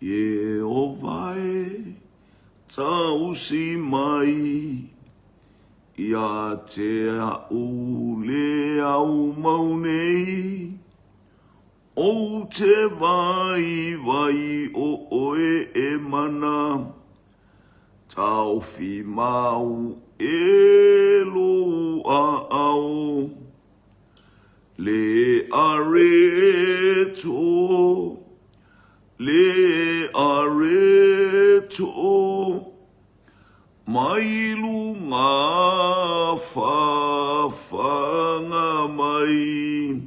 Ieova e tausi mai ia te a'u le au mau nei, Ou te waiwai o oe e mana, Taofi mau e lou aao. Le areto, le areto, mai lunga whawhanga mai.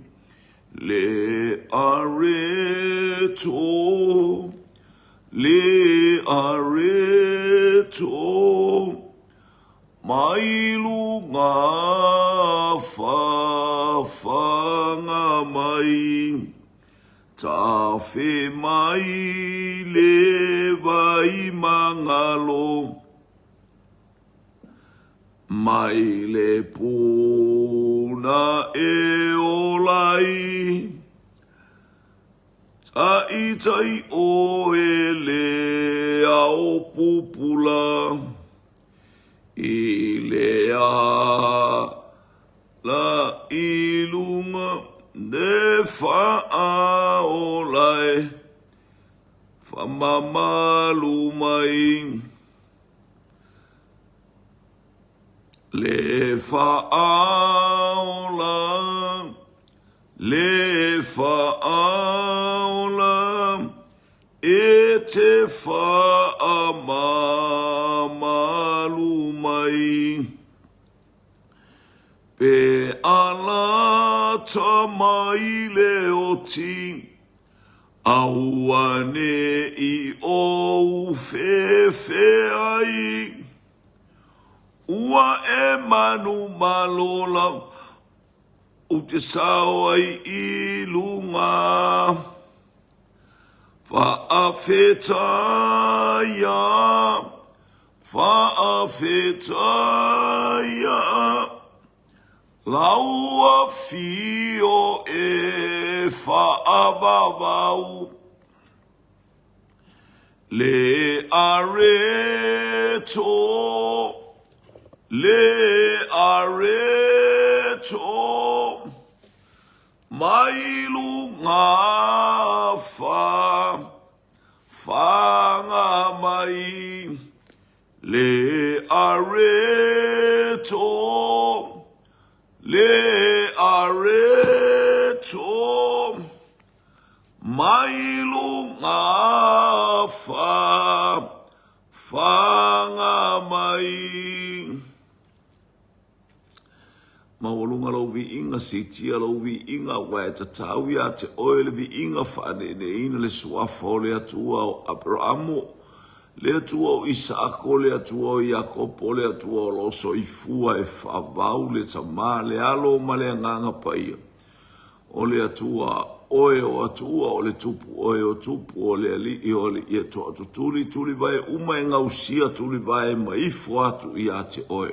Le areto, le areto, Mai lunga whawhanga mai, Tawhe mai le vai mangalo, Mai le puna e ola ai, Taitai oe le ao pupula. I le ala i lunga le faaola e faamamalu mai. Le faaola, le faaola. E te whaamamalu mai. Pe alata mai le oti, auane'i ou fefe ai. Ua e manumalo lava ou te sao ai i luga. Faafetaia, faafetaia, lau afio e faavavau. Le areto, le areto, Mai lunga wha, whanga mai, le areto, le areto, mai lunga wha, whanga mai. Maualuga lou viiga, siitia lou viiga, aua e tatau ia te oe le viiga faaneeneeina le suafa o le Atua o Aperamo, le Atua o Isaako, le Atua o Iakopo, le Atua o lo soifua e faavau le Tama, le Alo ma le Agaga Paia. O le Atua oe o Atua, o le Tupu oe o Tupu, o le Alii o Alii e toatutuli tulivae uma e gausia tulivae ma ifo atu ia te oe.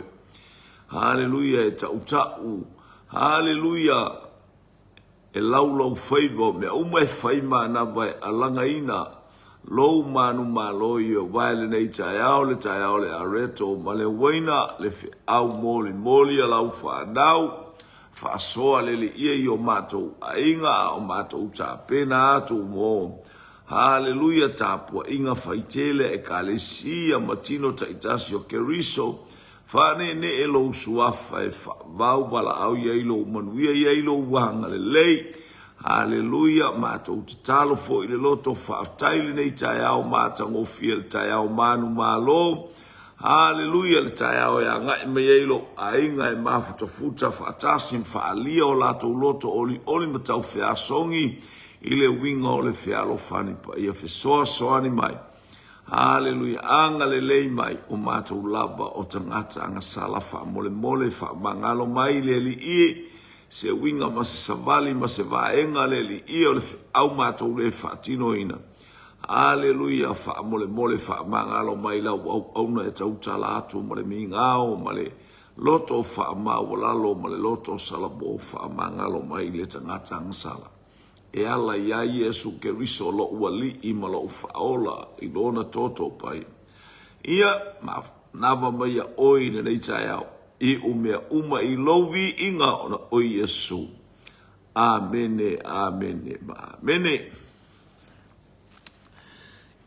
Haleluia e tautau, haleluia e laulau faiva o mea uma e fai manava e alagaina lou manumalo i o vae lenei taeao, le taeao o le areto ma le uaina, le feau molimoli a lau fanau, Faasoa leleia i o matou aiga a o matou tapena atu mo Haleluia tapuaiga faitele a Ekalesia ma tino taitasi o Keriso, faaneenee lou suafa e faavau valaau i ai lou manuia i ai lou agalelei. Haleluia, matou tatalo foi i le loto faafetai lenei taeao matagofie le taeao manumalo. Haleluia le taeao e agai mai ai lou aiga e mafutafuta faatasi ma faaalia o latou loto olioli ma taufeasogi i le uiga o le fealofani paia fesoasoani mai. Haleluia agalelei mai o matou lava o tagata agasala faamolemole faamagalo mai le Alii se uiga ma se savali ma se vaega le Alii o le feau matou le faatinoina. Aleluia, faamolemole faamagalo mai lau auauna e tautala atu ma le migao ma le loto faamaualalo ma le loto salamo faamagalo mai le tagata agasala. e ala iā Iesu Keriso loʻu Alii ma loʻu Faaola i Lona toto paia. Ia, manava mai ia ʻoe i lenei taeao, iʻu mea uma i lou viiga ona ʻoe Iesu. Amene, amene, ma amene.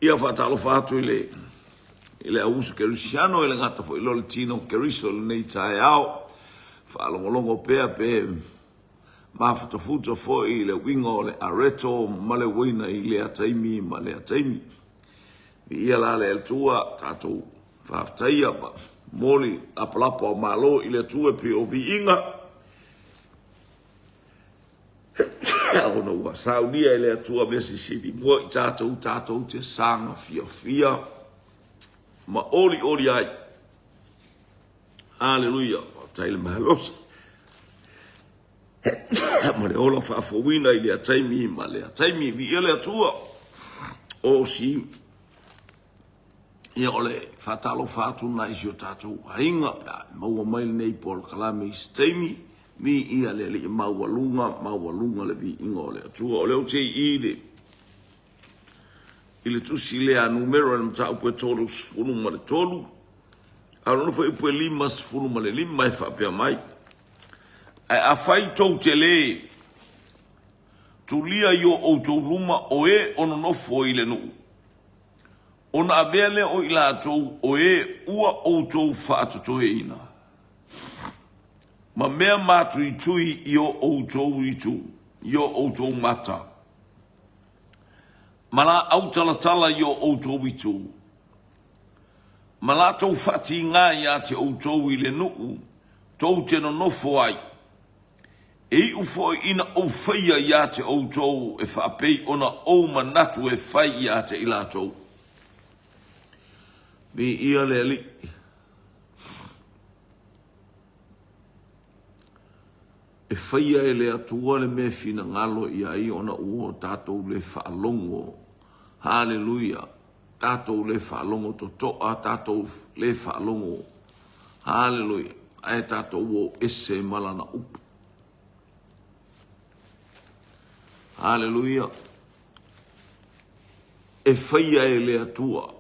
Ia faatalofa atu i le i le auuso kerisiano e le gata foi lo le tino Keriso i lenei taeao. Faalogologo pea pe mafutafuta foi i le uiga o le areto ma le uaina i lea taimi ma lea taimi. Viia la le Atua, tatou faafetaia ma momoli lapalapa o malo i le Atua e pei o viiga. Ona ua saunia e le Atua mea sisili mua i tatou, tatou te saga fiafia ma olioli ai. Aleluia! Faafetai le malosi ma le ola faafouina i lea taimi ma lea taimi. Viia le Atua. O si Ia o le faatalofa atu lena i si o tatou aiga pe a maua mai lenei polokalame i se taimi, viia le Alii maualuga, maualuga le viiga o le Atua. O lea ou te i le i le tusi lea a Numera i le mataupu e 33, a o lona fuaiupu e 55 e faapea mai, Ae afai tou te lē tulia i o outou luma o e o nonofo i le nuu, Ona avea lea o i latou o e ua outou faatotoeina, ma mea matuitui i o outou itu, i o outou mata, ma laau talatala i o outou itu, ma latou faatigā ia te outou i le nuu tou te nonofo ai, E iu foi ina ou faia ia te outou e faapei ona ou manatu e fai ia te i latou. Viia le Alii. E faia e le Atua le mea e finagalo i ai ona ua tatou le faalogo. Haleluia! Tatou le faalogo totoa, tatou le faalogo. Haleluia! Ae tatou o ese ma lana upu. Haleluia! E faia e le Atua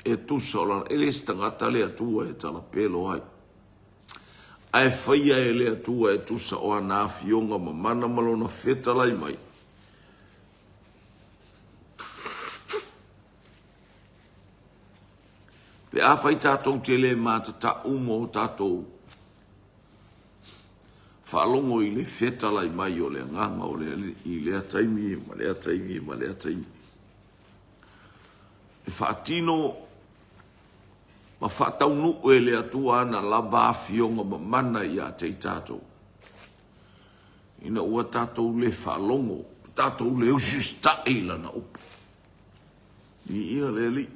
e tusa o lana, e le se tagata le Atua e talapelo ai. Ae faia e le Atua e tusa o ana afioga mamana ma lona fetalai mai. Pe afai tatou te le matatau ma o tatou faalogo i le fetalai mai o le Agaga o le Alii i lea taimi ma lea taimi ma lea taimi, e faatino ma faataunuu e le Atua ana lava afioga mamana ia te i tatou. Ina ua tatou le faalogo, tatou le usiusitai i Lana upu. Viia le Alii.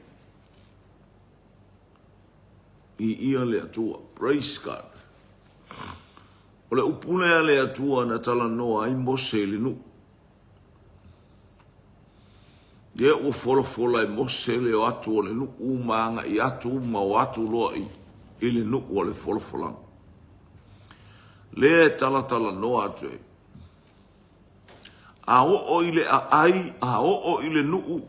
Viia le Atua. Praise God. O le upu lea a le Atua na talanoa ai Mose i le nuu. Lea ua folafola e Mose le o atu o le nuu ma agai atu ma o atu loa i, i le nuu o le folafolaga. Lea e talatalanoa atu ai. A oo i le aai, a oo i le nuu,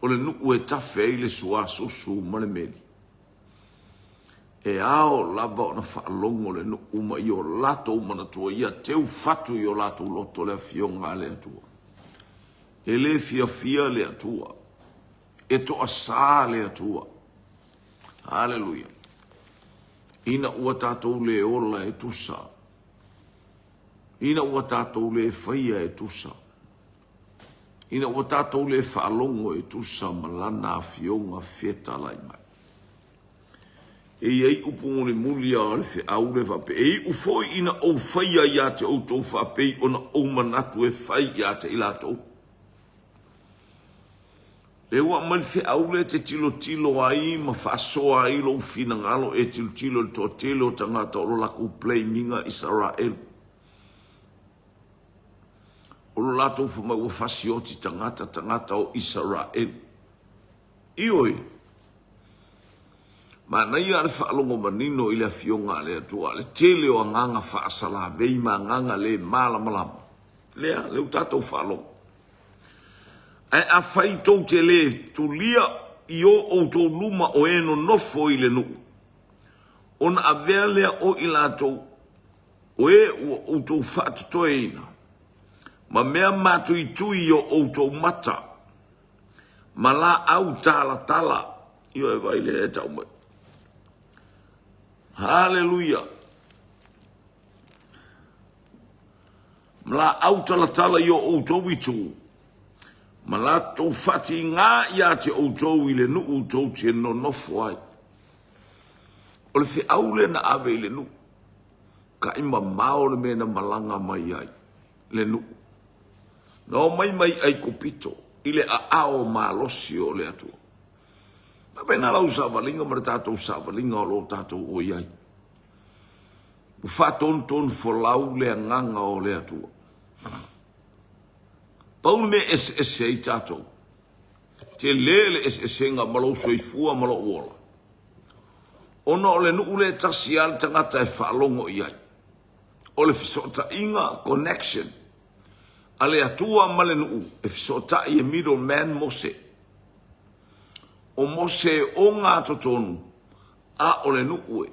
o le nuu e tafe ai le suasusu ma le meli. E ao lava ona faalogo le nuu ma i o latou manatua ia teu fatu i o latou loto le Afioga a le Atua. E le fiafia le Atua. E toasā le Atua. Haleluia. Ina ua tatou le ola e tusa. Ina ua tatou le faia e tusa. Ina ua tatou le faalogo e tusa ma Lana Afioga fetalai mai. E i ai upu mulimuli a le feau lea faapea, E iu foi ina ou faia ia te outou faapei ona ou manatu e fai ia te i latou. Lea ua aumai le feau lea e te tilotilo ai ma faasoa ai lou finagalo e tilotilo i le toatele o tagata o lo latou blame ina Isaraelu. O lo latou fai mai ua fasioti tagata, tagata o Isaraelu. Ioe. Manaia le faalogo manino i le Afioga a le Atua, le tele o agaga faasalamei ma agaga le malamalama. Lea, lea ua tatou faalogo. Ae afai tou te lē tulia i o outou luma o e nonofo i le nuu, ona avea lea o i latou o e ua outou faatotoeina, ma mea matuitui i o outou mata, ma laau talatala. Ioe, vaai lea e tau mai. Haleluia! Ma laau talatala i o outou itu, ma latou faatiga ia te outou i le nuu tou te nonofo ai. O le feau lea na ave i le nuu, kaʻi mamao le mea na malaga mai ai le nuu. Na omai mai Aikupito i le aao malosi o le Atua. Faapena lau savaliga ma le tatou savaliga o lo o tatou o i ai. Ua faatonutonu folau le agaga o le Atua. Pau le mea e eseese ai tatou, tele le eseesega ma lou soifua ma lou ola, ona o le nuu lea e tasi lava le tagata e faalogo i ai. O le fesootaiga, connection, a le Atua ma le nuu, e fesootai e middle man Mose. O Mose e ogatotonu, a o le nuu e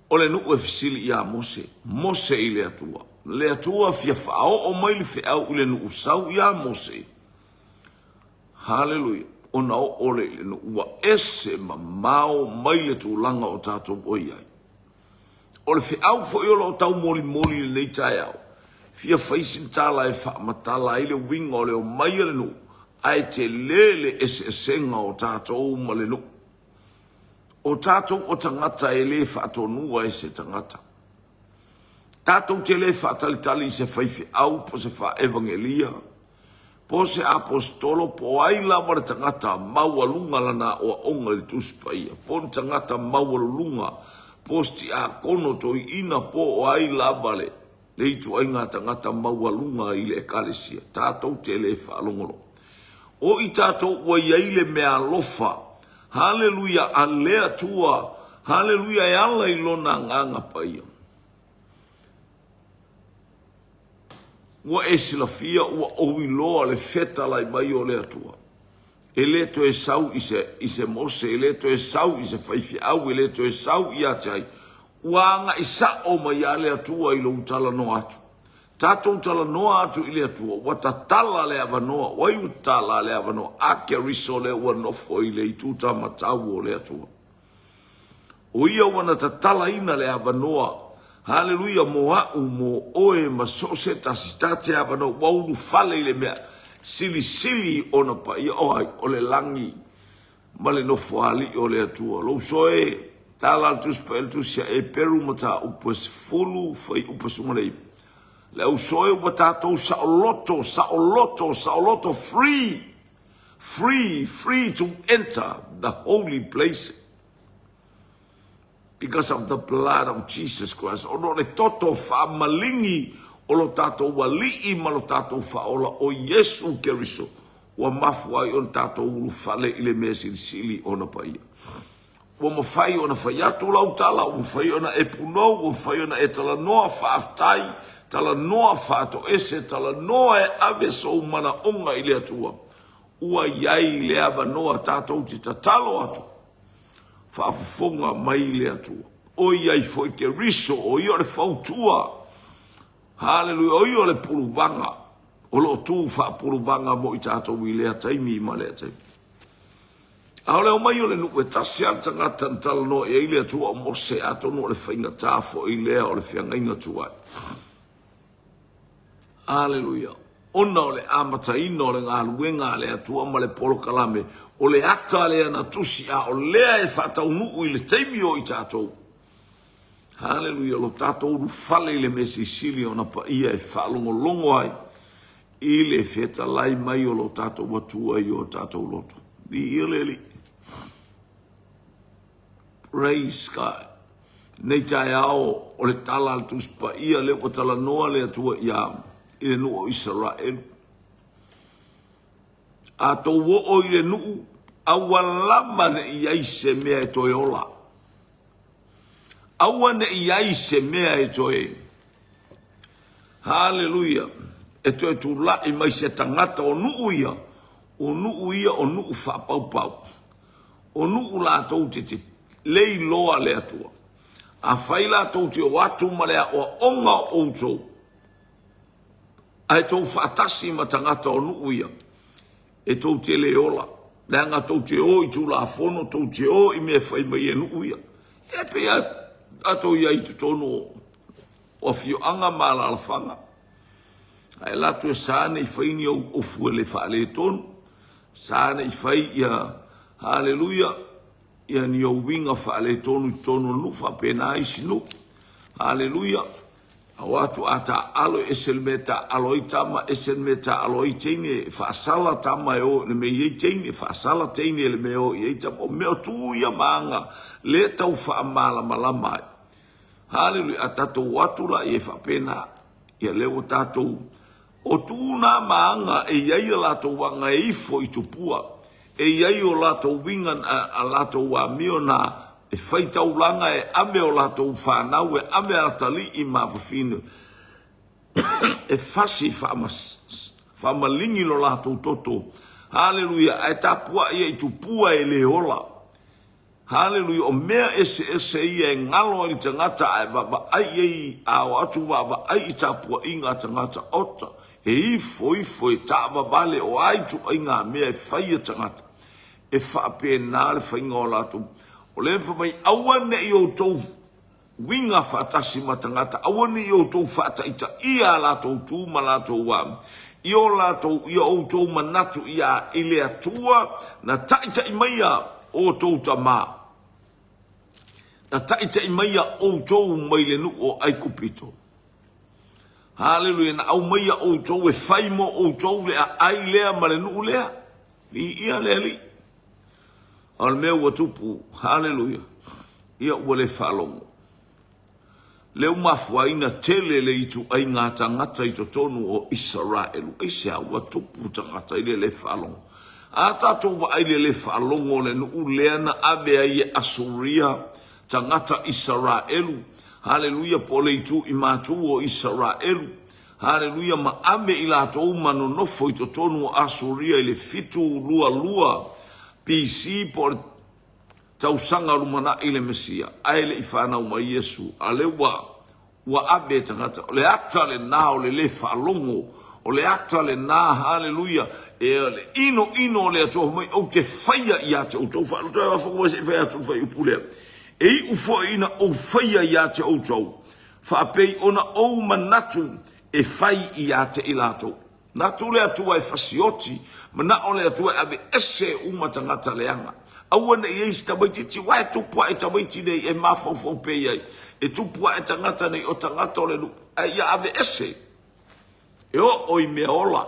O le nuu e fesili ia Mose, Mose i le Atua. Le Atua fia faaoo mai le feau i le nuu sau ia Mose. Haleluia. Ona oo le i le nuu ua ese mamao mai le tulaga o tatou o i ai. O le feau foi o lo o taumolimoli i lenei taeao, fia fai sina tala e faamatala ai le uiga o le omai a le nuu, ae tele le eseesega o tatou ma le nuu. O tatou o tagata e le faatonua e se tagata. Tatou te le faatalitali i se faifeau po se faaevagelia, po se aposetolo po o ai lava le tagata maualuga lana aoaoga i le Tusi Paia, po o ni tagata maualuluga, po o se tiakono toeaina po o ai lava le ituaiga tagata maualuga i le Ekalesia, tatou te le faalogologo. O i tatou ua i ai le meaalofa, haleluia, a le Atua, haleluia, e ala i Lona Agaga Paia. Ua e silafia ua ou iloa le fetalai mai o le Atua. E le toe sau i se, i se Mose, e le toe sau i se faifeau, e le toe sau ia te ai. Ua agai sao mai lava le Atua i lou talanoa atu. Tatou talanoa atu i le Atua, ua tatala le avanoa. Ua ai ua tatala le avanoa? A Keriso lea ua nofo i le itu taumatau o le Atua. O ia ua na tatalaina le avanoa, haleluia, mo a'u, mo oe, ma so o se tasi, ta te avanoa, ua ulufale i le mea silisili ona paia, o ai? O le lagi ma le nofoalii o le Atua. Lou uso e, tala a le Tusi Paia, le Tusi a Eperu, mataupu e 10, fuaiupu 19. Le auso e, ua tatou saoloto, saoloto, saoloto, free, free, free to enter the holy place because of the blood of Jesus Christ. Ona o le toto faamaligi o lo tatou Alii ma lo tatou Faaola o Iesu Keriso, ua mafua ai ona tatou ulufale i le mea silisili ona paia. Ua mafai ona fai atu lau tala, ua mafai ona e punou, ua mafai ona e talanoa faafetai, talanoa faatoese, talanoa e ave sou manaoga i le Atua. Ua i ai le avanoa tatou te tatalo atu, faafofoga mai le Atua. O i ai foi Keriso, o ia o le fautua. Haleluia, o ia o le puluvaga, o lo o tu faapuluvaga mo i tatou i lea taimi ma lea taimi. A o le omai o le nuu e tasi lava le tagata na talanoa i ai le Atua o Mose, atonu o le faigata foi lea o le feagaiga tuai. Aleluia. Ona o le amataina o le galuega a le Atua ma le polokalame, o le ata lea na tusi a o lea e faataunuu i le taimi o i tatou. Haleluia, lo tatou ulufale i le mea silisili ona paia e faalogologo ai i le fetalai mai o lo tatou Atua i o tatou loto. Viia le Alii. Praise God. Nei taeao o le tala a le Tusi Paia lea ua talanoa le Atua ia i le nuu o Isaraelu. A tou oo i le nuu, aua lava ne i ai se mea e toe ola. Aua ne i ai se mea e toe. Haleluia! E toe tula'i mai se tagata o nuu ia, o nuu ia o nuu faapaupau, o nuu latou te te le iloa le Atua. Afai latou te o atu ma le aoaoga o outou, ae tou faatasi ma tagata o nuu ia, e tou te le ola, leaga tou te o i Tulafono, tou te o i mea e fai mai e nuu ia. E pei lava tatou i ai i totonu o afioaga ma alaalafaga. Ae alu atu e sa ne i fai ni ou ofu e le faaletonu, sa ne i fai ia, haleluia, ia ni ou uiga faaletonu i totonu o le nuu, faapena isi nuu. Haleluia. O atu a taaalo e ese le mea e taaalo ai tama, ese le mea e taaalo ai teine, e faasala tama e o i le mea e i ai teine, e faasala teine i le mea e o i ai tama. O mea o tu ia ma aga lea e tau faamalamalama ai. Haleluia! A tatou o atu la ia e faapena, ia lea ua tatou O tu na ma aga e i ai a latou aga e ifo i tupua, e i ai o latou uiga a latou amio na e fai taulaga e ave o latou fanau e ave atalii ma fafine e fasi faamaligi lo latou toto. Haleluia! Ae tapuai ai i tupua e le ola. Haleluia, o mea eseese ia e galo ai le tagata ae vaavaai i ai, a o atu vaavaai i tapuaiga a tagata ota, e ifo ifo e taavavale o a ituaiga mea e fai e tagata. E faapena le faiga o latou. O lea e fai mai, aua ne i outou uiga faatasi ma tagata, aua ne i outou faataitaia a latou tu ma latou a, i o latou, i o outou manatu ia i le Atua na taitai maia outou tama, na taitai maia outou mai le nuu o Aikupito. Haleluia, na aumaia outou e fai mo outou le aai lea ma le nuu lea. Viia le Alii. A o le mea ua tupu, haleluia, ia ua le faalogo. Lea ua mafuaina tele le ituaiga tagata i totonu o Isaraelu. Aisea ua tupu tagata i le le faalogo? A tatou vaai i le le faalogo o le nuu lea na ave ai e Asuria tagata Isaraelu, haleluia, po o le itu i matu o Isaraelu, Haleluia, ma ave i latou ma nonofo i totonu o Asuria i le 722 BC po o le tausaga lumanai le Mesia, ae le i fanau mai Iesu, a lea ua ua ave e tagata. O le ata lena o le le faalogo, o le ata lena, haleluia, e o le inoino o le Atua fai mai, ou te faia ia te outou. Faaloto e afoga mai se i fai atu le fuaiupu lea. E iu foi ina ou faia ia te outou, Faapei ona ou manatu e fai ia te i latou. Manatu le Atua e fasioti, manao le Atua e aveese uma tagata leaga. Aua ne i i ai se tamaitiiti, aua e tupu ae tamaiti nei e mafaufau pea i ai, e tupu ae tagata nei o tagata o le nuu, ae ia aveese, e oo i mea ola,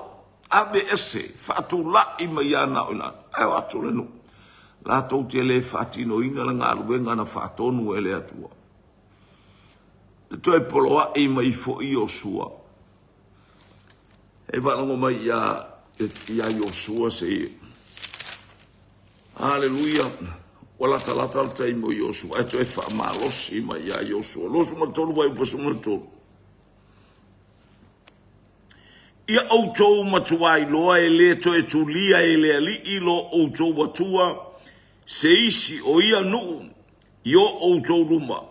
aveese, faatulai mai ia na o i latou, ae o atu le nuu. Latou te le faatinoina le galuega na faatonu e le Atua. E toe poloai mai foi Iosua. E faalogo mai ia, ia Iosua se i. Aleluia. Ua latalata le taimi o Iosua. E toe faamalosi mai ia Iosua. 23 fuaiupu 13. Ia outou matuā iloa e le toe tulia e le Alii lo outou Atua se isi o ia nuu i o outou luma,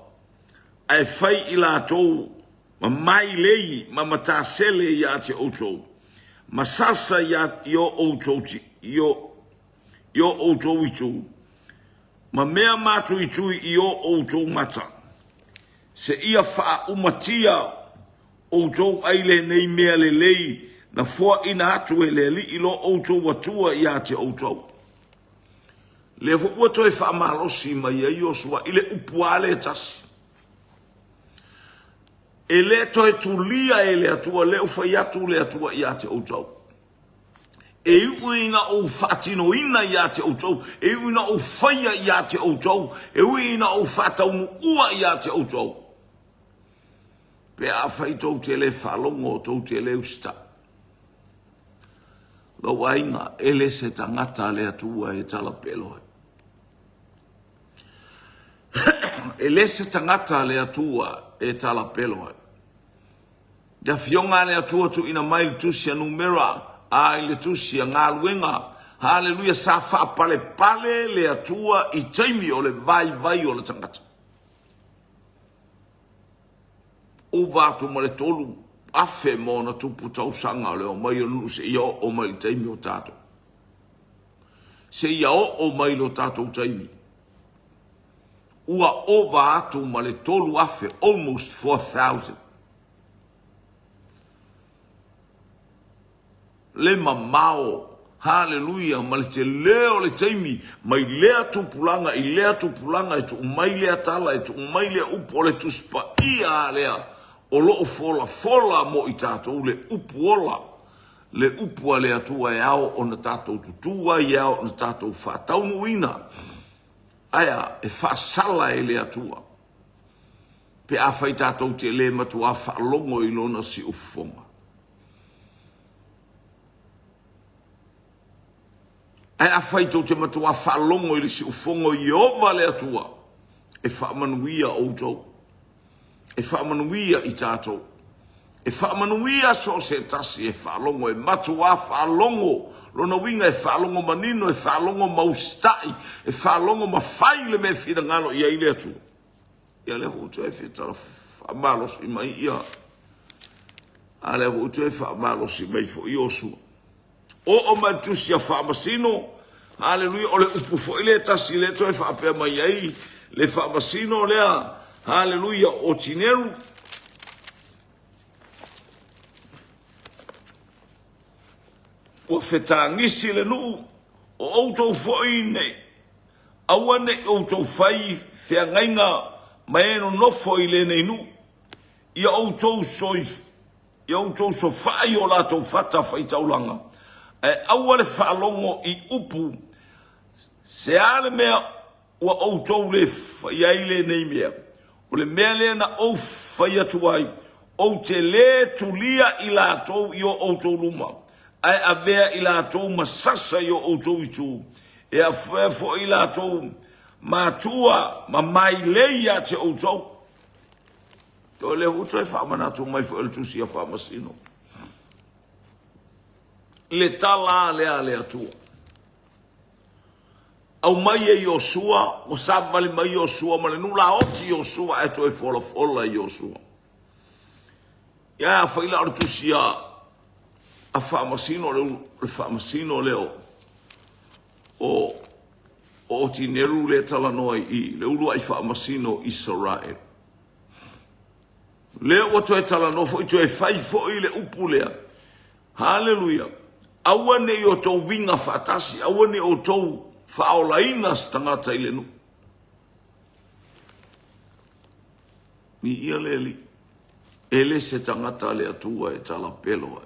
ae fai i latou ma mailei ma matasele ia te outou, ma sasa ia i o outou i o i o outou itu, ma mea matuitui i o outou mata, seia faaumatia outou ai lenei mea lelei na foaina atu e le Alii lo outou Atua ia te outou. Lea foi ua toe faamalosi mai ai Iosua i le upu lava lea e tasi. E le toe tulia e le Atua, lea ua fai atu le Atua ia te outou. E iu ina ou faatinoina ia te outou, e iu ina ou faia ia te outou, e ui ina ou faataunuua ia te outou. Pe afai tou te le faalogo, tou te le usitai. Lou aiga, e le se tagata a le Atua e talapelo ai. E le se tagata a le Atua e talapelo ai. Le Afioga a le Atua tuuina mai le Tusi a Numera, a i le Tusi a Galuega. Haleluia! Sa faapalepale le Atua i taimi o le vaivai o le tagata. Ova atu ma le 3000 ma ona tupu tausaga o le omai o le nuu seia oo mai i le taimi o tatou. Seia oo mai i lo tatou taimi. Ua ova atu ma le 3000, almost 4000. Le mamao, haleluia, ma le tele o le taimi mai lea tupulaga i lea tupulaga e tuu mai lea tala, e tuu mai lea upu, o le Tusi Paia lava lea o lo o folafola mo i tatou le upu ola, le upu a le Atua e ao ona tatou tutū ai, e ao ona tatou faataunuuina. Ae a? E faasala e le Atua pe afai tatou te le matuā faalogo i Lona siufofoga. Ae afai tou te matuā faalogo i le siufofoga o Ieova le Atua, e faamanuia outou. E faamanuia i tatou. E faamanuia so o se tasi e faalogo, e matuā faalogo. Lona uiga e faalogo manino, e faalogo ma usitai, e faalogo ma fai le mea e finagalo i ai le Atua. Ia lea foi ua toe fia tala faamalosi mai ia, a lea foi ua toe faamalosi mai foi Iosua. Oo mai le tusi a Faamasino, haleluia, o le upu foi lea e tasi lea toe faapea mai ai le Faamasino lea, haleluia, o Tineru. Ua fetagisi le nuu, o outou foi nei, aua ne i outou fai feagaiga ma e nonofo i lenei nuu, ia outou soifua Ia outou sofai o latou fata faitaulaga, ae aua le faalogo i upu, se a le mea ua outou le fai ai lenei mea? O le mea lea na ou fai atu ai, ou te le tulia i latou i o outou luma, ae avea i latou ma sasa i o outou itu, e afea foi i latou matua ma mailei ia te outou. O lea ua toe faamanatu mai foi o le tusi a Faamasino. Le tala lea a le Atua. Aumai e Iosua, ua savavali mai Iosua ma le nuu laoti Iosua ae toe folafola Iosua. Ia afai la o le tusi a Faamasino, o le Faamasino lea o Otineru lea talanoa i i, le uluai Faamasino o Isaraelu. Lea ua toe talanoa foi, toe fai foi le upu lea. Haleluia! Aua ne i outou uiga faatasi, aua ne i outou faaolaina se tagata i le nuu. Viia le Alii. E le se tagata a le Atua e talapelo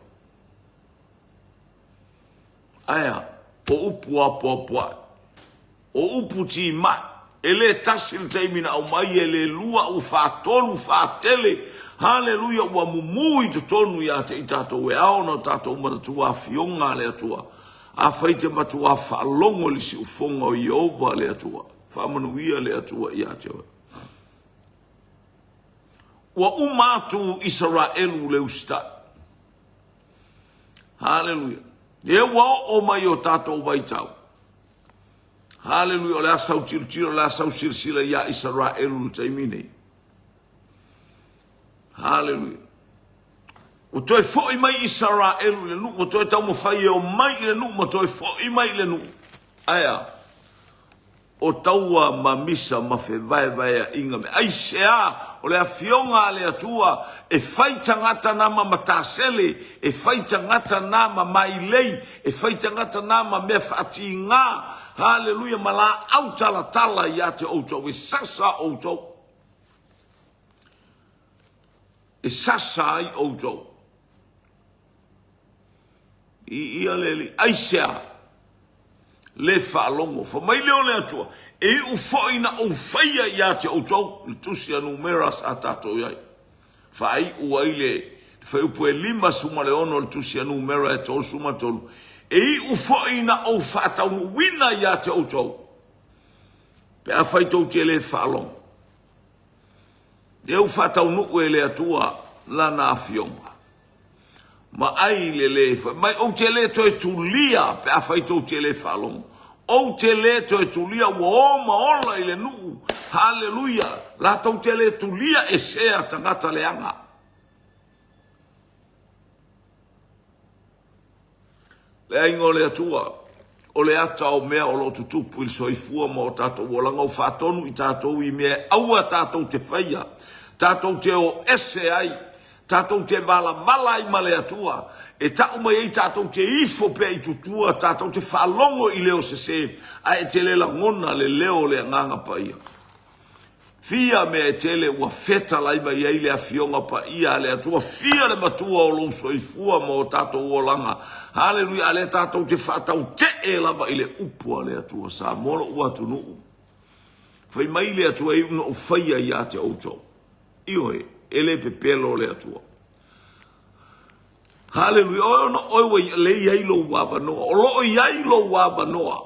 ai. Ae a? O upu apoapoai. O upu timai, e le tasi le taimi na aumai, e le lua, ua faatolu, faatele, haleluia, ua mumu i totonu ia te i tatou e ao ona tatou manatua afioga a le Atua. Afai te matuā faalogo i le siufofoga o Ieova le Atua, faamanuia le Atua ia te oe. Ua uma atu Isaraelu le usitai. Haleluia. Lea ua oo mai i o tatou vaitau. Haleluia, o le a sau tilotilo, o le a sau silasila ia Isaraelu i le taimi nei. Haleluia. Ua toe foi mai Isaraelu i le nuu, ua toe taumafai e omai i le nuu ma toe foi mai i le nuu. Ae a? O taua ma misa ma fevaevaeaiga me aisea o le Afioga a le Atua e fai tagata na ma matasele, e fai tagata na ma mailei, e fai tagata na ma mea faatiga, haleluia, ma laau talatala ia te outou, e sasa outou. E sasa ai outou. I ia le Alii, aisea le faalogo? Fai mai lea o le Atua, e iu foi na ou faia ia te outou, le tusi a Numera sa tatou i ai. Faaiu ai le fuaiupu e 56 o le tusi a Numera e 33, e iu foi na ou faataunuuina ia te outou, pe afai tou te le faalogo. Lea ua faataunuu e le Atua Lana Afioga. Ma ai le lē fai mai, Ou te lē toe tulia pe afai tou te lē faalogo. Ou te lē toe tulia, ua o ma ola i le nuu. Haleluia! Latou te lē tulia esea tagata leaga. Le aiga o le Atua, o le ata o mea o lo o tutupu i le soifua ma o tatou olaga ua faatonu i tatou i mea e aua tatou te faia, tatou te o ese ai, tatou te valavala ai ma le Atua, e tau mai ai tatou te ifo pea i tutua, tatou te faalogo i leo sese, ae e te le lagona le leo o le Agaga Paia. Fia mea e tele ua fetalai mai ai le Afioga Paia a le Atua, fia le Matua o lou soifua ma o tatou olaga. Haleluia, a lea tatou te faatautee lava i le upu a le Atua. Samoa lou atunuu, fai mai le Atua e iu ina ou faia ia te outou. Ioe, e le pepelo le Atua. Haleluia, oe ona oe ua lei ai lou avanoa, o lo o i ai lou avanoa.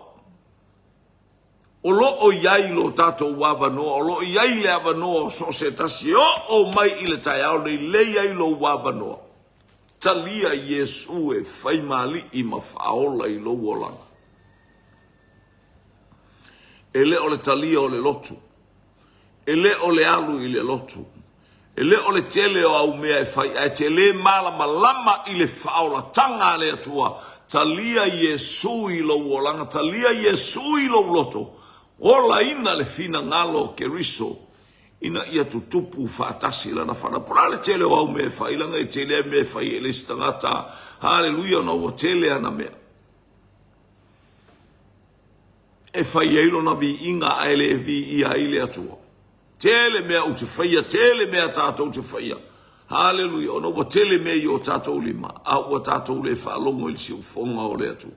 O lo o i ai lo tatou avanoa, o lo o i ai le avanoa o so o se tasi e oo mai i le taeao nei, lei ai lou avanoa. Talia Iesu e fai ma Alii ma Faaola i lou olaga. E le o le talia o le lotu. E le o le alu i le lotu. E le o le tele o au mea e fai, ae te le malamalama i le faaolataga a le Atua. Talia Iesu i lou olaga, talia Iesu i lou loto, olaina le finagalo o Keriso ina ia tutupu faatasi lana fanau. Po o le a le tele o au mea e fai, leaga e tele lava mea e fai e le isi tagata. Haleluia, ona ua tele ana mea. E fai ai lona viiga ae le viia ai le Atua. Tele mea ou te faia, tele mea tatou te faia. Haleluia, ona ua tele mea i o tatou lima, a ua tatou le faalogo i le siufofoga o le Atua.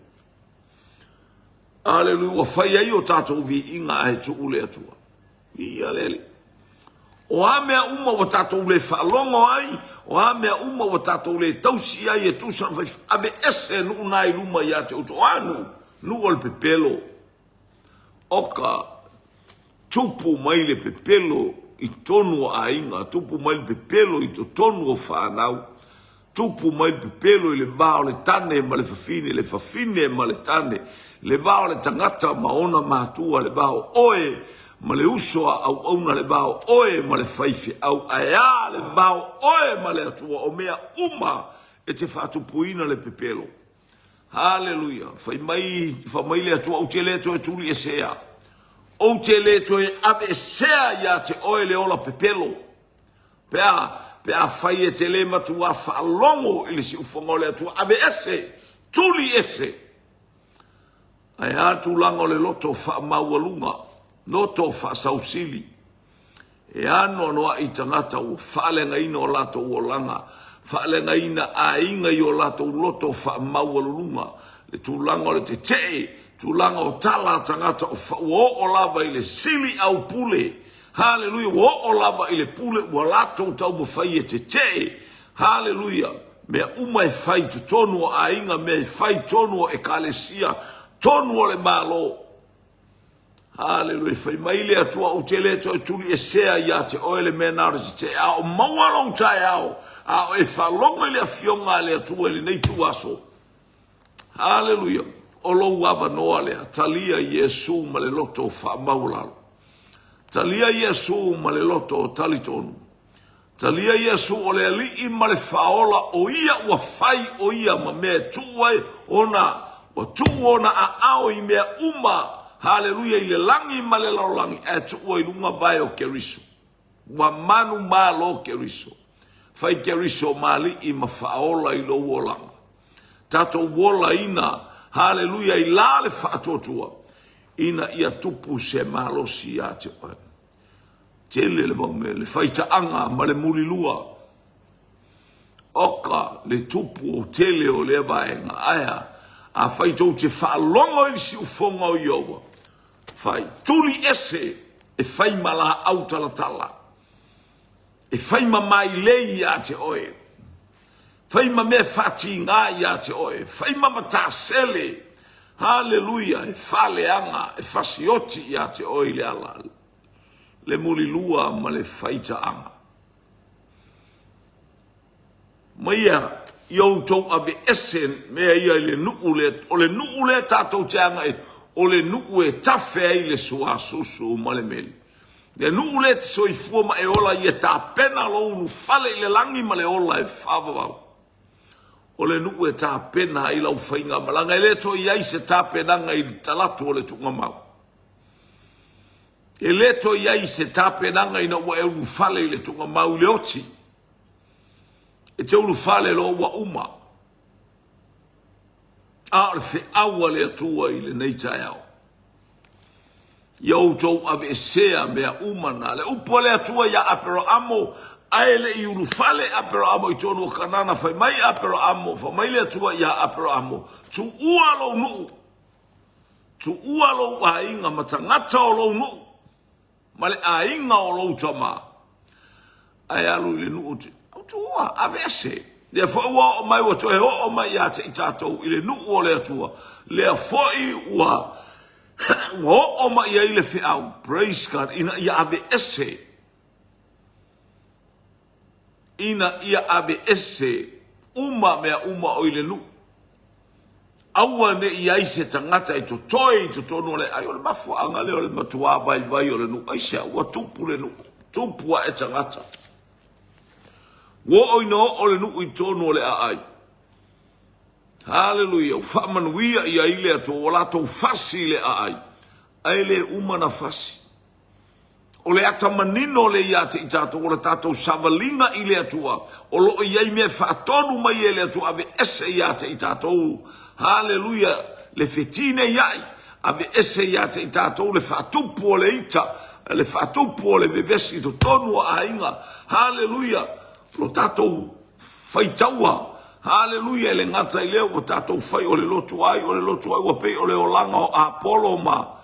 Haleluia, ua fai ai o tatou viiga ae tuu le Atua. Viia le Alii. O a mea uma ua tatou le faalogo ai, o a mea uma ua tatou le tausi ai e tusa ona fai, aveese nuu na i luma ia te outou. O a nuu? Nuu o le pepelo. Oka, tupu mai le pepelo i totonu o aiga, tupu mai le pepelo i totonu o fanau, tupu mai le pepelo i le va o le tane ma le fafine, le fafine ma le tane, le va o le tagata ma ona matua, le va o oe ma le uso a auauna, le va o oe ma le faifeau, ae a le va o oe ma le Atua, o mea uma e te faatupuina le pepelo. Haleluia! Fai mai, fai mai le Atua, ou te le toe tuliesea. Ou te le toe aveesea ia te oe le ola pepelo. Pe a, pe afai e te le matuā faalogo i le siufofoga o le Atua, aveese, tuli ese. Ae a tulaga o le loto faamaualuga, loto faasausili, e anoanoai tagata ua faaleagaina o latou olaga, faaleagaina aiga i o latou loto faamaualuluga, le tulaga o le tetee, tulaga o tala a tagata ua oo lava i le sili aupule Haleluia! Ua oo lava i le pule ua latou taumafai e tetee. Haleluia! Mea uma e fai i totonu o aiga, mea e fai i totonu o ekalesia, totonu o le Malo. Haleluia! Fai mai le Atua, ou te le toe tuliesea ia te oe le mea na o le tetee, a o maua lou taeao, a o e faalogo i le Afioga a le Atua i lenei ituaso. Haleluia! O lou avanoa lea, talia Iesu ma le loto faamaualalo. Talia Iesu ma le loto talitonu. Talia Iesu o le Alii ma le Faaola, o Ia ua fai o Ia ma mea e tuu ai ona, ua tuu ona aao i mea uma, haleluia, i le lagi ma le lalolagi, ae tuu ai luga vae o Keriso. Ua manumalo Keriso. Fai Keriso ma Alii ma Faaola i lou olaga. Tatou olaina, haleluia, i la le faatuatua, ina ia tupu se malosi ia te oe. Tele le mau mea, le faitaaga ma le mulilua. Oka le tupu o tele o lea vaega. Ae a? Afai tou te faalogo i le siufofoga o Ieova, fai, tuli ese e fai ma laau talatala, e fai ma mailei ia te oe, Fai ma mea faatiga ia te oe, fai ma matasele, haleluia, e faaleaga, e fasioti ia te oe i le ala, le mulilua ma le faitaaga. Maia. Ia outou aveese mea ia i le nuu lea, o le nuu lea tatou te agai, o le nuu e tafe ai le suasusu ma le meli. Le nuu lea e te soifua ma e ola ai, ia tapena lou ulufale i le lagi ma le ola e faavavau. O le nuu e tapena ai lau faigamalaga, e le toe i ai se tapenaga i le talaatu o le tuugamau. E le toe i ai se tapenaga ina ua e ulufale i le tuugamau i le oti. E te ulufale loa ua uma. A o le feau a le Atua i lenei taeao. Ia outou aveesea mea uma na. Le upu a le Atua ia Aperamo, ae le i ulufale Aperamo i totonu o Kanana, fai mai Aperamo, fai mai le Atua ia Aperamo, tuua lou nuu, tuua lou aiga ma tagata o lou nuu, ma le aiga o lou tama, ae alu i le nuu te tuua, aveese. Lea foi ua oo mai, ua toe oo mai ia te i tatou i le nuu o le Atua. Lea foi ua ua oo mai ai le feau, praise God, ina ia aveese, ina ia aveese uma mea uma o i le nuu. Aua ne i ai se tagata e totoe i totonu o le ai. O le mafuaaga lea o le matuā vaivai o le nuu. Aisea? Ua tupu le nuu, tupu ae tagata. Ua oo ina oo le nuu i totonu o le aai. Haleluia! Ua faamanuia i ai le Atua, ua latou fasi i le aai, ae le uma na fasi. O le ata manino lea ia te i tatou, o le tatou savaliga i le Atua, o lo o i ai mea e faatonu mai e le Atua, aveese ia te i tatou, haleluia, le fetineiai, aveese ia te i tatou le faatupu o le ita, le faatupu o le vevesi i totonu o aiga, haleluia, lo tatou faitaua, haleluia, e le gata i lea ua tatou fai o le lotu ai, o le lotu ai ua pei o le olaga o Apolo ma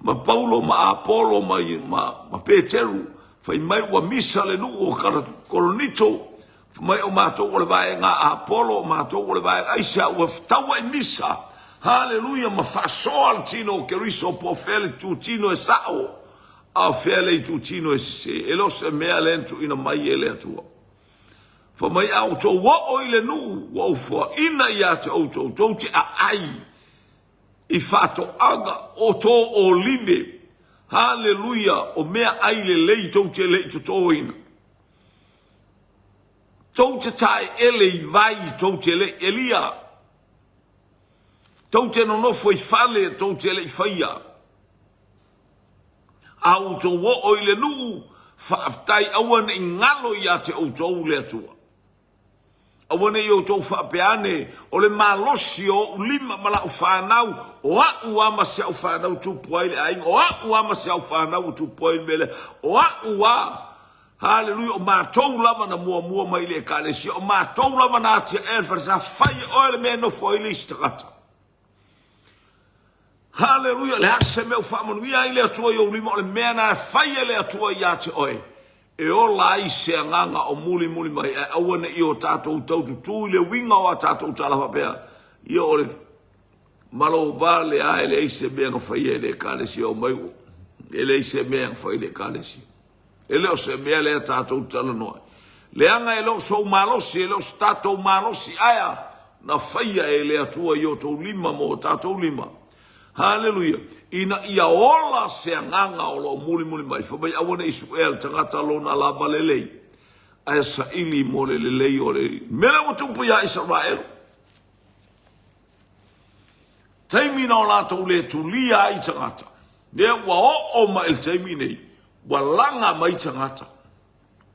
ma Paulo ma Apolo ma, ma, ma Peteru, fai mai ua misa le nuu o Korinito, fai mai o matou o le vaega a Apolo, o matou o le vaega, aisea ua taua i misa, haleluia, ma faasoa le tino o Keriso, po o fea le itutino e sao, a o fea le itutino e sese, e le o se mea lea na tuuina mai e le Atua. Fai mai a outou oo i le nuu, ua ou foaina ia te outou, tou te aai i faatoaga o tō olive, haleluia, o mea ai lelei tou te le i totoina. Tou te taeele i vai tou te le i elia. Tou te nonofo i fale tou te le i faia. A outou oo i le nuu, faafetai aua ne i galo ia te outou le Atua. Aua ne i outou faapea ane, O le malosi o ou lima ma lau fanau, o a'u lava ma si a'u fanau tupu ai le aiga, o a'u lava ma si a'u fanau ua tupu ai le mea lea, o a'u lava, haleluia, o matou lava na muamua mai i le Ekalesia, o matou lava na atiae le falesa, fai e oe le mea e nofo ai le isi tagata. Haleluia! Le a se mea ua faamanuia ai le Atua i ou lima, o le mea na e fai e le Atua ia te oe, e ola ai se agaga o mulimuli mai, ae aua ne i o tatou taututū i le uiga o a tatou tala faapea, ia o le malovale a e leai se mea na faia e le Ekalesia o mai, e leai se mea na fai e le Ekalesia. E le o se mea lea tatou te talanoa ai. Leaga e le o sou malosi, e le o se tatou malosi, ae na faia e le Atua i outou lima ma o tatou lima. Haleluia! Ina ia ola se agaga o lo o mulimuli mai. Fai mai, aua ne i suea le tagata lona lava lelei, ae saili mo le lelei o le mea lea ua tupu ia Isaraelu. Taimi na o latou le tulia ai tagata, lea ua oo mai i le taimi nei, ua laga mai tagata,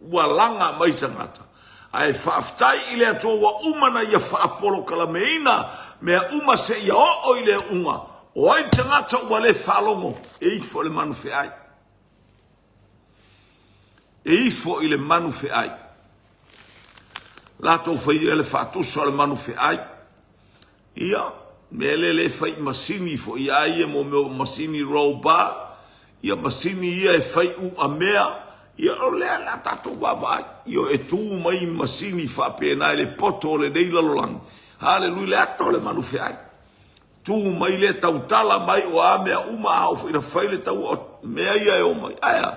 ua laga mai tagata. Ae faafetai i le Atua ua uma na ia faapolokalameina mea uma seia oo i le uga. O ai tagata ua le faalogo, e ifo i le manu feai. E ifo i le manu feai. Latou faia le faatusa o le manu feai. Ia, mea lea e fai i masini foi a ia mo mea o masini roll bar, ia masini ia e fai uamea, ia o lea la tatou vaavaai. Ia e tu mai masini faapena i le poto o lenei lalolagi. Haleluia, le ata o le manu feai. Tu mai le tautala mai o a mea uma a oo foi ina fai le taua o mea ia e omai. Ae a?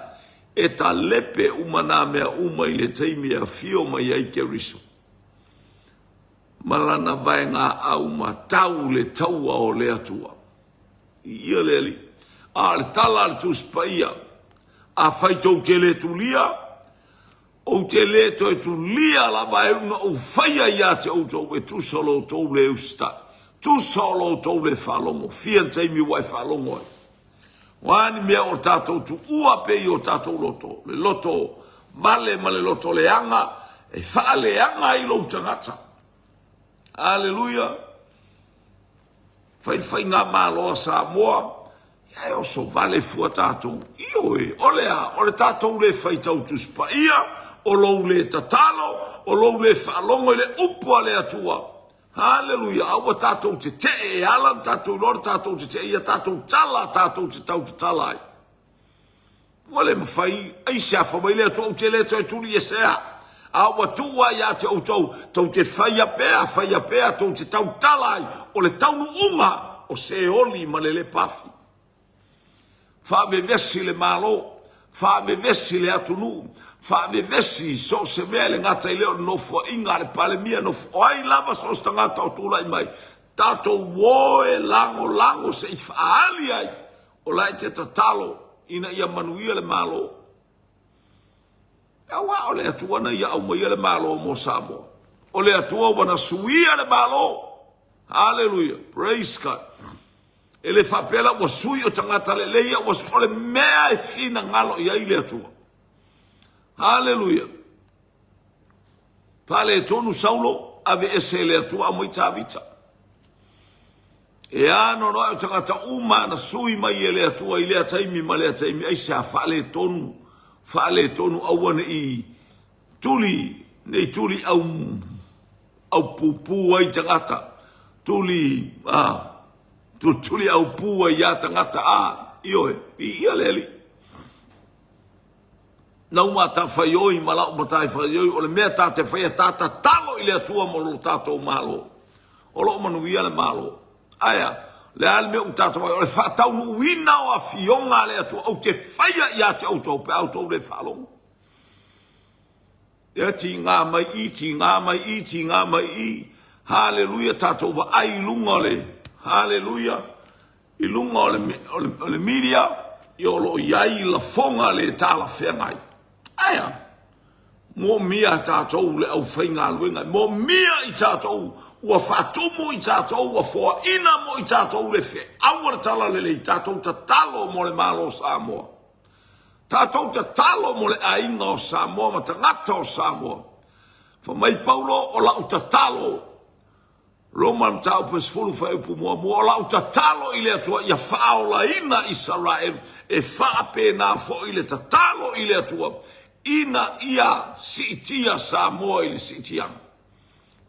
E talepe uma nā mea uma i le taimi e afio mai ai Keriso. ma lana vaegaau ma tau le taua o le Atua. Viia le Alii. A o le tala a le Tusi Paia, Afai tou te le tulia, ou te le toe tulia lava e una ou faia ia te outou e tusa o lo outou le usitai, tusa o lo outou le faalogo. Fia le taimi ua e faalogo ai? O a ni mea o tatou tuua pea i o tatou loto, le loto vale ma le loto leaga, e faaleaga ai lou tagata. Aleluia! Fai le faigamalo a Samoa, ia e oso vale fua tatou. Ioe, o le a? O le tatou le faitau Tusi Paia, o lou le tatalo, o lou le faalogo i le upu a le Atua. Haleluia! Aua tatou tetee e ala ona tatou iloa le tatou tetee ia tatou tala tatou te tau tatala ai. Ua le mafai aisea fai mai le Atua ou te le toe tuliesea. A ua tuu lava ia te outou, tou te faia pea, faia pea, tou te tautala ai, o le taunuuga o Seoli ma le Lepafi. Faavevesi le Malo, faavevesi le atunuu, faavevesi so o se mea e le gata i lea o le nofoaiga a le Palemia, nofo, o ai lava so o se tagata o tulai mai, tatou o e lagolago se i faaali ai o la e te tatalo ina ia manuia le Malo. Aua o le Atua na ia aumaia le Malo mo Samoa. O le Atua ua na suia le Malo. Haleluia. Praise God. E le faapea la ua sui o tagata lelei ia ua sui. O le mea e finagalo i ai le Atua. Haleluia. Faaletonu Saulo, aveese e le Atua aumai Tavita. E anoanoai o tagata uma na sui mai e le Atua i lea taimi ma lea taimi, aisea faaletonu, faaletonu aua ne i tuli, ne i tuli au, au pupū ai tagata, tuli, a, tuli au pū ai ia tagata, a, ioe, viia le Alii. Lau matafaioi ma lau matafaioi, o le mea ta te faia, ta tatalo i le Atua mo lo tatou Malo. O lo o manuia le Malo. Ae a? O le a le mea ua tatou vaai? O le faataunuuina o afioga a le Atua, ou te faia ia te outou pe a outou le faalogo. Ia tiga mai i, tiga mai i, tiga mai i. Haleluia, tatou vaai i luga o le, haleluia, i luga o le, o le, o le media, ia o lo o i ai lafoga le talafeagai. Ae a? Moomia tatou le aufaigaluega, moomia i tatou ua faatumu i tatou, ua foaina mo i tatou le feau o le Talalelei, tatou tatalo mo le Malo o Samoa. Tatou tatalo mo le aiga o Samoa ma tagata o Samoa. Fai mai Paulo, o lau tatalo, Roma mataupu e 10 fuaiupu muamua, o lau tatalo i le Atua ia faaolaina Isaraelu, e faapena foi le tatalo i le Atua ina ia siitia Samoa i le siitiaga.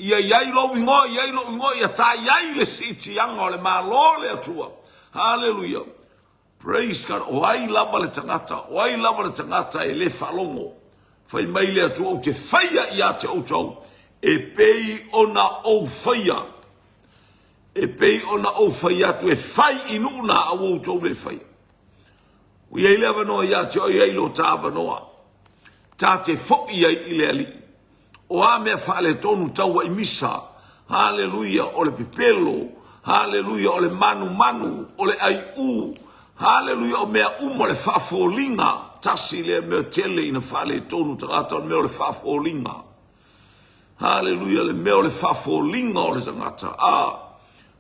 Ia i ai lou igoa, ia i ai lou igoa, ia ta i ai le siitiaga o le Malo o le Atua. Haleluia. Praise God, o ai lava le tagata, o ai lava le tagata e le faalogo, fai mai le Atua, ou te faia ia te outou, e pei ona ou faia, e pei ona ou fai atu e fai i nuu na a ua outou le faia. Ua i ai le avanoa ia te oe, i ai lo ta avanoa, ta te foi ai i le Alii. O a mea faaletonu taua i misa, haleluia, o le pepelo, haleluia, o le manumanu, o le aiʻū, haleluia, o mea uma o le faafoliga, tasi lea mea tele ina faaletonu tagata, o le mea o le faafoliga. Haleluia, le mea o le faafoliga o le tagata. A,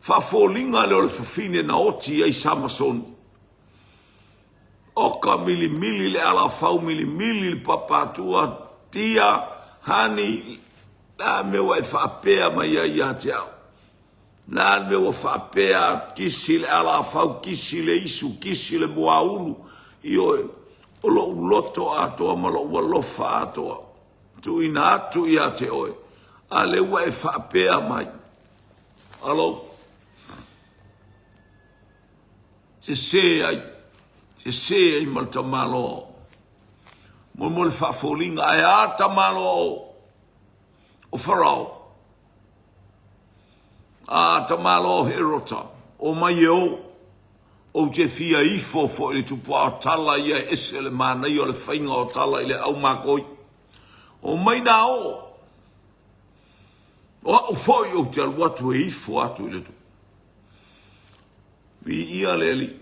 faafoliga lea o le fafine na oti ai Samasoni. Oka milimili le alafau milimili le papatua tia hani le a mea ua e faapea mai ai ia te au? Le a le mea ua faapea kisi le alafau kisi le isu kisi le muaulu ioe o lou loto atoa ma lou alofa atoa tuuina atu ia te oe a lea ua e faapea mai. Alo. Sese ai, sese ai ma le tamaloa. Mo mo le faafoliga, ae a tamaloa o, o Farao. A tamaloa o Herota, o mai e o, ou te fia ifo foi i le tupuaa o tala ia e ese le manaia o le faiga o tala i le au makoi. O mai nā o. O au foi ou te alu atu e ifo atu i le Atua. Viia le Alii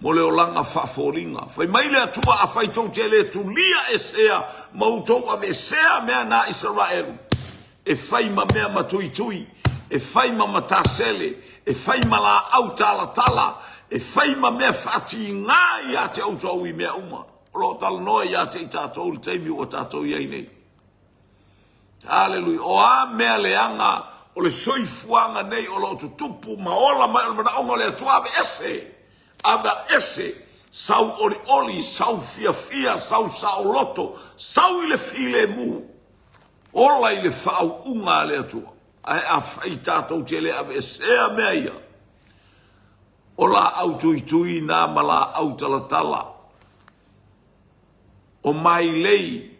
mo le olaga faafoliga. Fai mai le Atua, afai tou te le tulia esea ma outou aveesea mea na Isaraelu, e fai ma mea matuitui, e fai ma matasele, e fai ma laau talatala, e fai ma mea faatiga ia te outou i mea uma. O lo o talanoa ia te i tatou i le taimi ua tatou i ai nei. Aleluia. O a mea leaga o le soifuaga nei o lo o tutupu ma ola mai o le manaoga o le Atua, aveese, aveese, sau olioli, sau fiafia, sau saoloto, sau i le filemu, ola i le faauuga a le Atua. Ae afai tatou te le aveesea mea ia, o laau tuitui na ma laau talatala, o mailei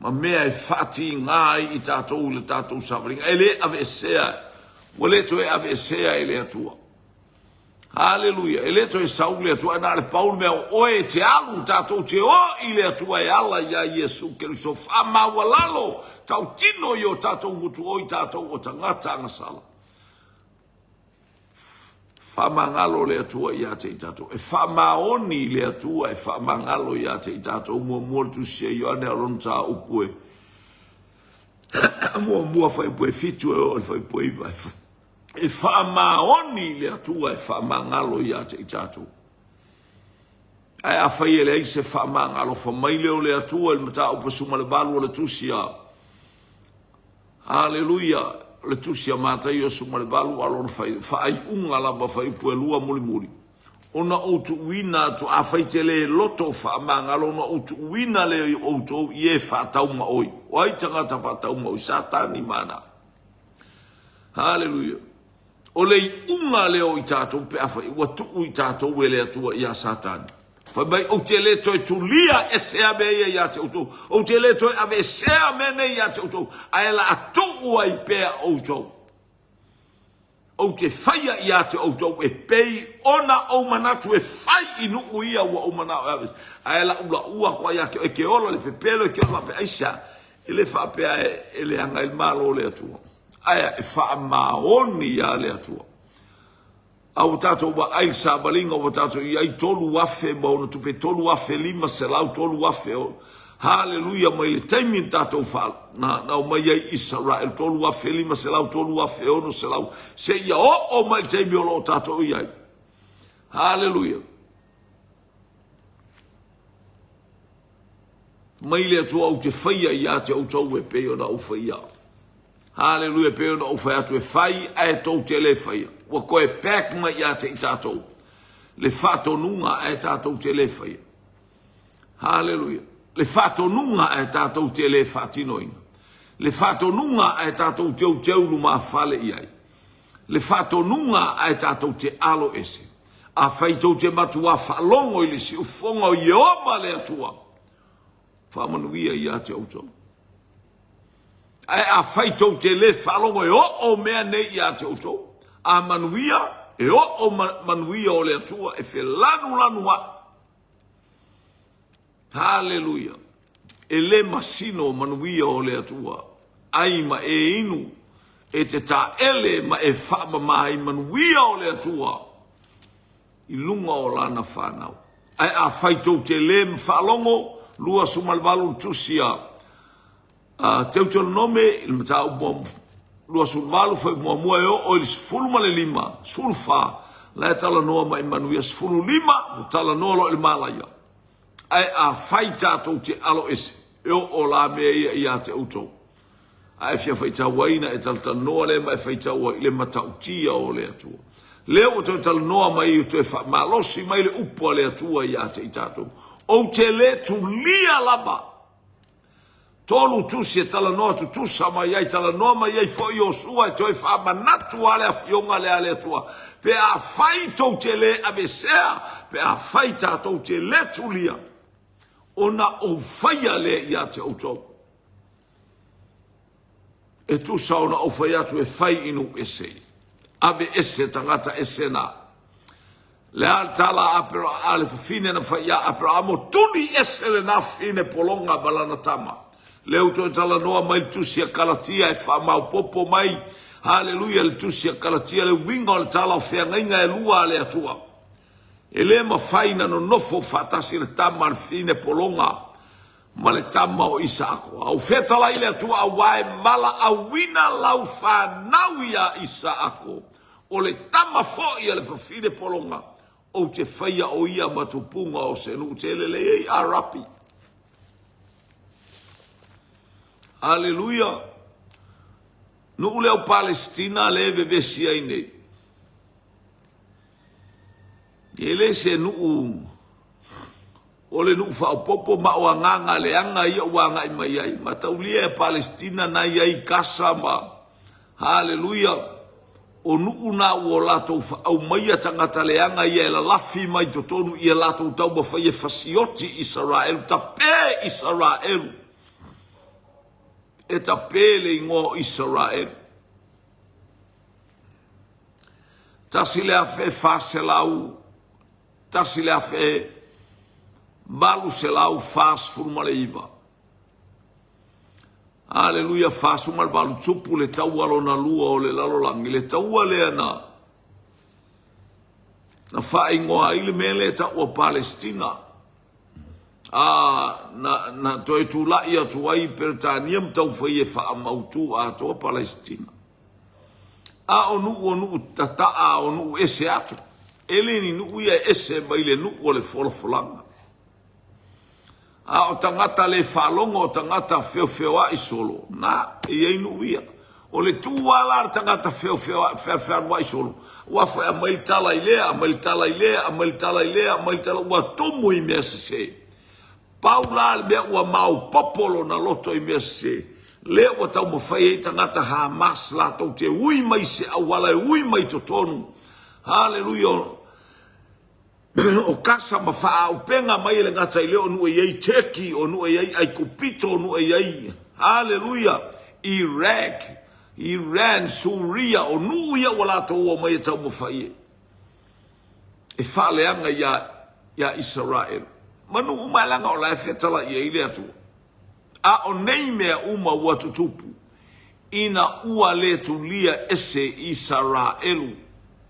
ma mea e faatiga ai i tatou i le tatou savaliga. E le aveesea, ua le toe aveesea e le Atua. Haleluia. E le toe sau le Atua, na o le pau le mea o oe e te alu, tatou te o i le Atua e ala iā Iesu Keriso. Faamaualalo, tautino i o tatou gutu o i tatou o tagata agasala. Faamagalo le Atua ia te i tatou. E faamaoni le Atua e faamagalo ia te i tatou. Muamua le tusi a Ioane a lona mataupu e muamua fuaiupu e 7 e oo i le fuaiupu e 9. E faamaoni le Atua e faamagalo ia te i tatou. Ae afai e leai se faamagalo, fa mai lea o le Atua i le mataupu 18 o le tusi a Haleluia! O le tusi a Mataio 18 a lona faaiuga lava fuaiupu e 2 mulimuli. Ona ou tuuina atu, afai te le loto faamagalo, ona ou tuuina lea i outou i e faataumaoi. O ai tagata faataumaoi? Satani ma ana. Haleluia! O le iuga lea o i tatou pe afai ua tuu i tatou e le Atua ia Satani. Fai mai, ou te le toe tulia esea mea ia ia te outou. Ou te le toe aveesea mea nei ia te outou, ae la a tuu ai pea outou. Ou te faia ia te outou e pei ona ou manatu e fai i nuu ia ua ou manao e ave. Ae la ulaua atu ai ia te oe, e te ola le pepelo, e te ola faapea, aisea? E le faapea e leaga ai le Malo o le Atua. Ae e faamaoni ia le Atua. A ua tatou vaai i le savaliga ua tatou i ai 3,000 ma ona tupe, 3,500, 3,000 o, haleluia, mai le taimi na tatou fa, na, na omai ai Isaraelu, 3,500, 3,600, seia oo mai le taimi o lo o tatou i ai. Haleluia. Mai le Atua ou te faia ia te outou e pei ona ou faia. Haleluia, e pei ona ou fai atu e fai ae tou te le faia. Ua toe back mai ia te i tatou le faatonuga ae tatou te le faia. Haleluia. Le faatonuga ae tatou te le faatinoina. Le faatonuga ae tatou teuteu lumafale i ai. Le faatonuga ae tatou te alo ese. Afai tou te matuā faalogo i le siufofoga o Ieova le Atua, faamanuia ia te outou. Ae afai tou te le faalogo e oo mea nei ia te outou, a manuia, e oo manuia o le Atua e felanulanu ai. Haleluia! E le masino manuia o le Atua, ai ma e inu, e te taele ma e faamama i manuia o le Atua i luga o lana fanau. Ae afai tou te le faalogo, 28 le tusi a Teutelonome i le mataupu 28 fuaiupu muamua e oo i le 15, 14, la e talanoa mai manuia, 15 ua talanoa loa i le malaia. Ae afai tatou te alo ese, e oo la mea ia ia te outou. A e fia faitau ai na e talatalanoa lea ma e faitau ai i le matautia o le Atua. Lea ua toe talanoa mai, toe faamalosi mai le upu a le Atua ia te i tatou. Ou te le tulia lava. Tolu tusi e talanoa tutusa mai ai, talanoa mai ai foi Iosua e toe faamanatu lava le afioga lea a le Atua. Pe afai tou te le aveesea, pe afai tatou te le tulia, ona ou faia lea ia te outou. E tusa ona ou fai atu e fai i nuu ese. Ave ese tagata ese na. Le a le tala a Apero a le fafine na fai ia Apero amo tuli ese lena fafine pologa ma lana tama. Lea ua toe talanoa mai le Tusi a Kalatia e faamaopoopo mai, haleluia, le Tusi a Kalatia, le uiga o le tala o feagaiga e lua a le Atua. E le mafai na nonofo faatasi le tama a le fine pologa ma le tama o Isaako. A ua fetalai le Atua aua e valaauina lau fanau iā Isaako, o le tama foi a le fafine pologa, ou te faia o ia ma tupuga o se nuu tele lei ai Arapi. Aleluia! Nuu lea o Palesitina lea e vevesi ai nei. E le se nuu o le nuu faaopoopo ma o agaga leaga ia ua agai mai ai. Mataulia e Palesitina na i ai Gasa ma Haleluia o nuu na ua latou aumaia tagata leaga ia e lalafi mai totonu ia latou taumafai e fasioti Isaraelu, tape Isaraelu, e tape le igoa o Isaraelu. 1400 1849. Aleluia, 48 tupu le taua lona lua o le lalolagi, le taua lea na na faaigoa ai le mea lea e tau o Palesitina. A na, na toe tulai atu ai Peretania ma taumafai e faamautu atoa Palesitina. A o nuu o nuu tataa o nuu ese atu. E le ni nuu ia e ese mai le nuu o le folafolaga. A o tagata le faalogo o tagata feofeoai solo, na, e i ai nuu ia. O le tu lava la le tagata feofeoai, fealualuai solo, aua foi aumai le tala i lea, aumai le tala i lea, aumai le tala i lea, aumai le tala, ua tumu i mea sese. Pau la le mea ua maopoopo lona loto i mea sese, lea ua taumafai ai tagata Hamas latou te ui mai se auala e ui mai totonu. Haleluia! O kasa ma faaaupega mai e le gata i lea o nuu e i ai Turkey, o nuu e i ai Aikupito, o nuu e i ai, haleluia, Iraq, Iran, Suria, o nuu ia ua latou omai e taumafai e e faaleaga iā iā Isaraelu. Ma nuu uma e leaga o la e fetalai ai le Atua. A o nei mea uma ua tutupu, ina ua le tulia ese Isaraelu,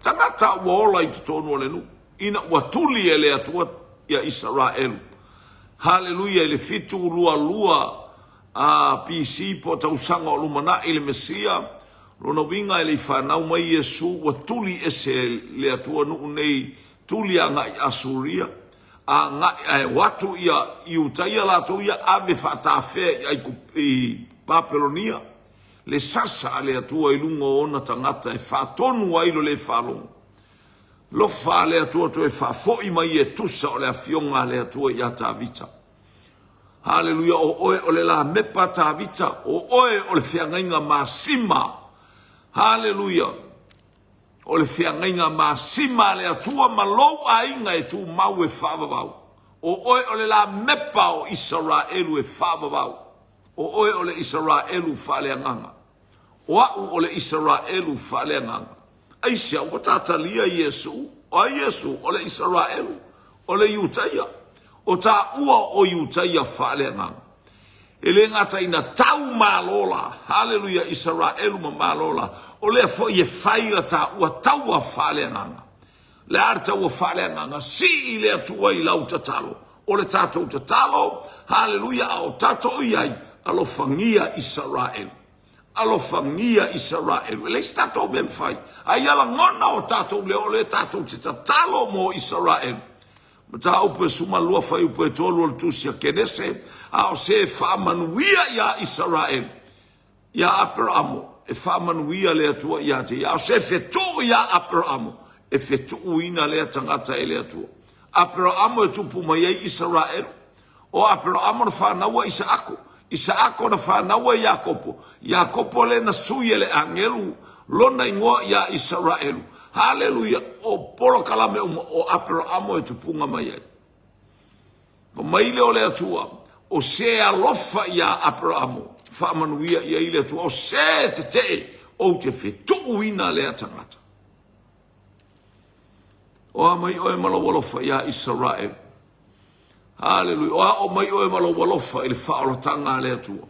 tagata ua ola i totonu o le nuu, ina ua tuli e le Atua ia Isaraelu. Haleluia i le 722 a BC po o tausaga o lumanai le Mesia, lona uiga e le i fanau mai Iesu, ua tuli ese e le Atua nuu nei, tuli agai Asuria. Agai ae o atu ia Iutaia latou ia ave faatafea i Aikup i Papelonia, le sasa a le Atua i luga o ona tagata e faatonu ai lo le faalogo. Lofa a le Atua toe faafoi mai e tusa o le afioga a le Atua ia Tavita. Haleluia, o oe o le lamepa Tavita, o oe o le feagaiga masima. Haleluia. O le feagaiga masima a le Atua ma lou aiga e tumau e faavavau. O oe o le lamepa o Isaraelu e faavavau. O oe o le Isaraelu faaleagaga. O a'u o le Isaraelu faaleagaga. Aisea ua ta talia Iesu? O ai Iesu? O le Isaraelu. O le Iutaia. O taua o Iutaia faaleagaga. E le gata ina tau malo la, haleluia, Isaraelu ma malo la, o lea foi e fai la taua taua faaleagaga. Le a le taua faaleagaga? Sii le Atua i lau tatalo. O le tatou tatalo, haleluia, a o tatou i ai, alofagia Isaraelu. Alofagia Isaraelu. E leai se tatou mea e mafai. A ia lagona o tatou leo o lea tatou te tatalo mo Isaraelu. Mataupu e 12 fuaiupu e 3 o le Tusi a Kenese, a o se e faamanuia iā Isaraelu, iā Aperaamo, e faamanuia le Atua iā te ia. A o se e fetuu iā Aperaamo, e fetuuina lea tagata e le Atua. Aperaamo e tupu mai ai Isaraelu. O Aperaamo na fanau a Isaako, Isaako na fanau a Iakopo, Iakopo lea na sui e le agelu lona igoa iā Isaraelu. Haleluia! O polokalame uma o Aperaamo e tupuga mai ai. Fa mai lea o le Atua, o se alofa iā Aperaamo, faamanuia i ai le Atua, o se tetee, ou te fetuuina lea tagata. O a mai oe ma lou alofa iā Isaraelu. Haleluia. O a o mai oe ma lou alofa i le faaolataga a le Atua.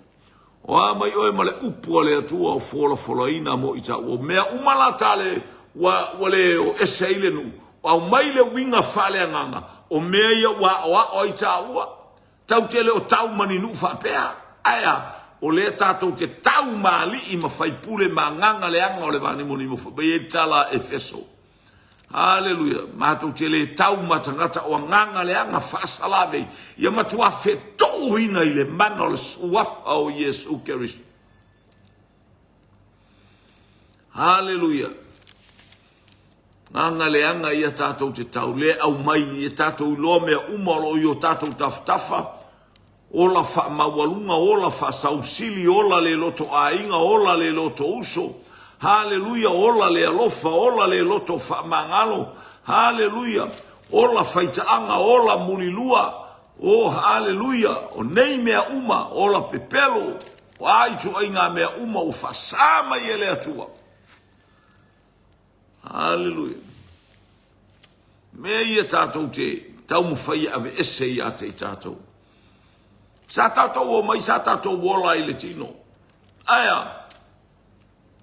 O a mai oe ma le upu a le Atua o folafolaina mo i taua. O mea uma la ta le ua, ua le o ese ai le nuu, aumai le uiga faaleagaga, o mea ia ua aoao ai taua. Tatou te le o tau ma ni nuu faapea. Ae a? O lea tatou te tau ma alii ma faipule ma agaga leaga o le vanimonimo fai mai ai le tala a Efeso. Aleluia! Matou te le tau ma tagata o agaga leaga faasalavei, ia matua fetouina i le mana o le Suafa o Iesu Keriso. Aleluia! Agaga leaga ia tatou te tau le aumai ia tatou iloa mea uma o lo o i o tatou tafatafa, Ola faamaualuga, ola faasausili, ola le loto aiga, ola le loto uso. Haleluia, ola le alofa, ola le loto faamagalo. Haleluia, ola faitaaga, ola mulilua. Oh, haleluia, o nei mea uma, ola pepelo, o a ituaiga mea uma ua faasa mai e le Atua. Haleluia. Mea ia tatou te taumafai e aveese ia te i tatou. Sa tatou omai, sa tatou ola i le tino. Ae a?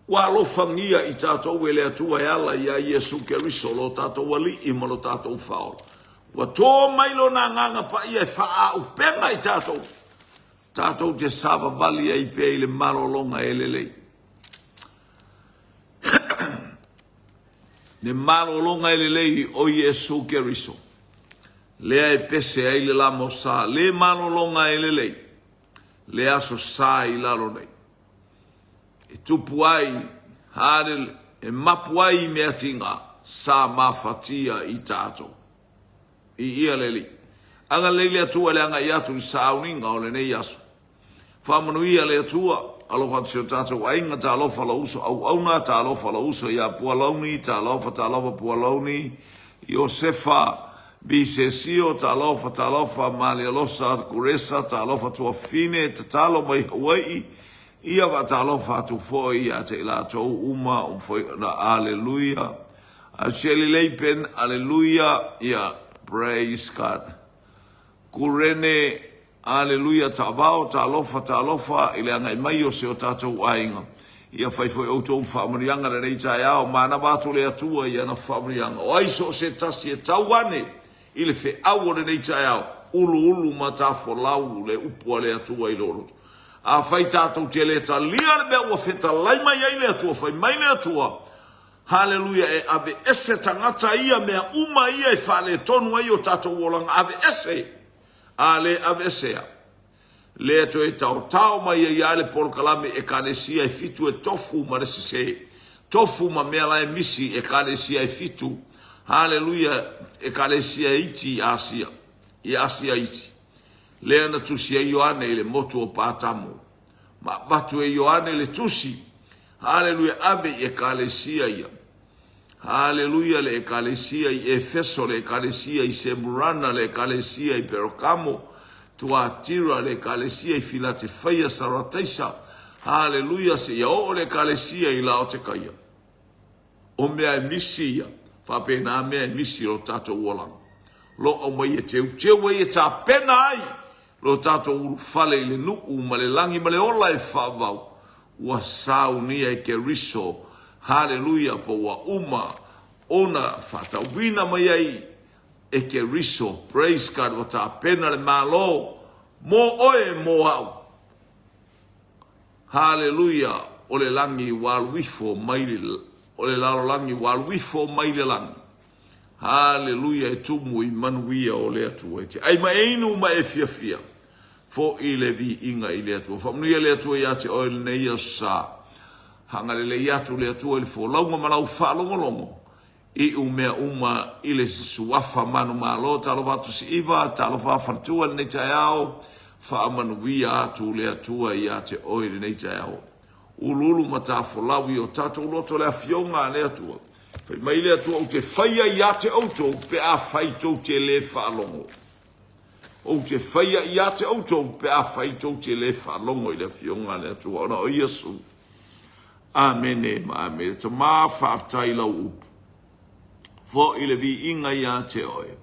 Ua alofagia i tatou e le Atua e ala iā Iesu Keriso, lo tatou Alii ma lo tatou Faaola. Ua tō mai Lona Agaga Paia e faaaupega i tatou, tatou te savavali ai pea i le malologa e lelei. Le malologa e lelei o Iesu Keriso, lea e pese ai le lamo sa, le malologa e lelei, le aso sa i lalo nei. E tupu ai, hale, e mapu ai i mea tiga, sa mafatia i tatou. I ia le Alii. Agalelei le Atua i le agai atu i le sauniga o lenei aso. Faamanuia le Atua, alofa atu si o tatou aiga, talofa lou uso auauna, talofa lou uso ia Pualauni, talofa, talofa Pualauni, Iosefa, Visesio, talofa, talofa Malialosa, Kuresa, talofa Tuafine, tatalo mai Hawai'i, ia faatalofa atu foi ia te i latou uma, Aleluia. Shelley Leipen, Aleluia, ia, praise God. Kurene, Aleluia Taavao, talofa, talofa i le agai mai o si o tatou aiga. Ia fai foi outou faamanuiaga lenei taeao, manava atu le Atua i ana faamanuiaga. O ai so o se tasi e tau ane i le feau o lenei taeao, uluulu ma tafolau le upu a le Atua i lou loto. Afai tatou te le talia le mea ua fetalai mai ai le Atua, fai mai le Atua, Haleluia, e aveese tagata ia mea uma ia e faaletonu ai o tatou olaga, aveese! A le aveesea, lea toe taotao mai ai lava le polokalame Ekalesia e fitu e tofu ma le sese, tofu ma mea la e misi Ekalesia e fitu, haleluia, Ekalesia iti i Asia, i Asia iti. Lea na tusi ai Ioane i le motu o Patamo. Ma avatu e Ioane le tusi, haleluia, ave i Ekalesia ia. Haleluia, le Ekalesia i Efeso, le Ekalesia i Semurana, le Ekalesia i Perokamo, Tuatira, le Ekalesia i Filatefaia, Sarataisa, haleluia, seia oo le Ekalesia i Laotekaia. O mea e misi ia, faapena mea e misi i lo tatou olaga. Lo aumai e teuteu ai e tapena ai Lo tatou ulufale i le nuu ma le lagi ma le ola e faavavau, ua saunia e Keriso, haleluia, po ua uma ona faatauina mai ai e Keriso, praise God, ua tapena le Malo mo oe mo au. Haleluia, o le lagi ua alu ifo mai le, o le lalolagi ua alu ifo mai le lagi. Haleluia e tumu i manuia o le Atua e te ai ma e inu ma e fiafia foʻi le viiga i le Atua. Faamanuia le Atua ia te oe lenei aso sa. Agalelei atu le Atua i le folauga ma lau faalogologo iu mea uma i le suafa manumalo. Talofa atu Siiva, talofa Faletua lenei taeao. Faamanuia atu le Atua ia te oe lenei taeao. Uluulu ma tafolau i o tatou loto le Afioga a le Atua. Fai mai le Atua, Ou te faia ia te outou pe afai tou te le faalogo. Ou te faia ia te outou pe afai tou te le faalogo i le Afioga a le Atua ona o Iesu. Amene ma amene. Tama, faafetai i lau upu. Foi le viiga ia te oe.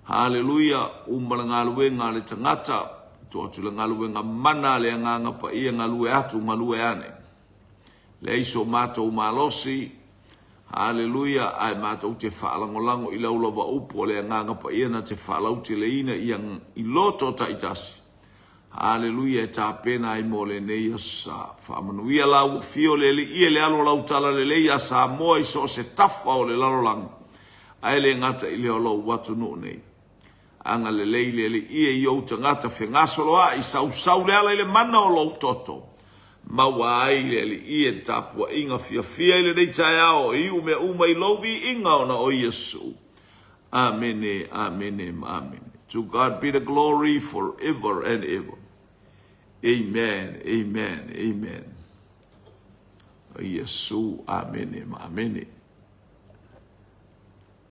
Haleluia, uma le galuega a le tagata. Tuu atu le galuega mana a le Agaga Paia galue atu galue ane. Leai so matou malosi, Haleluia, ae matou te faalagolago i lau lava upu o le Agaga Paia na te faalauteleina ia i loto taitasi. Haleluia, e tapena ai mo lenei aso sa. Faamanuia la ua fio le Alii e le alu o lau talalelei ia Samoa i so o se tafa o le lalolagi, ae le gata i lea o lou atunuu nei. Agalelei le Alii e i ou tagata fegasoloai, sausau le ala i le mana o lou toto. Maua ai le Alii e le tapuaiga fiafia i lenei taeao, e iu mea uma i lou viiga ona o Iesu. Amene, amene ma amene. To God be the glory for ever and ever. Amen, amen, amen. O Iesu, amene ma amene.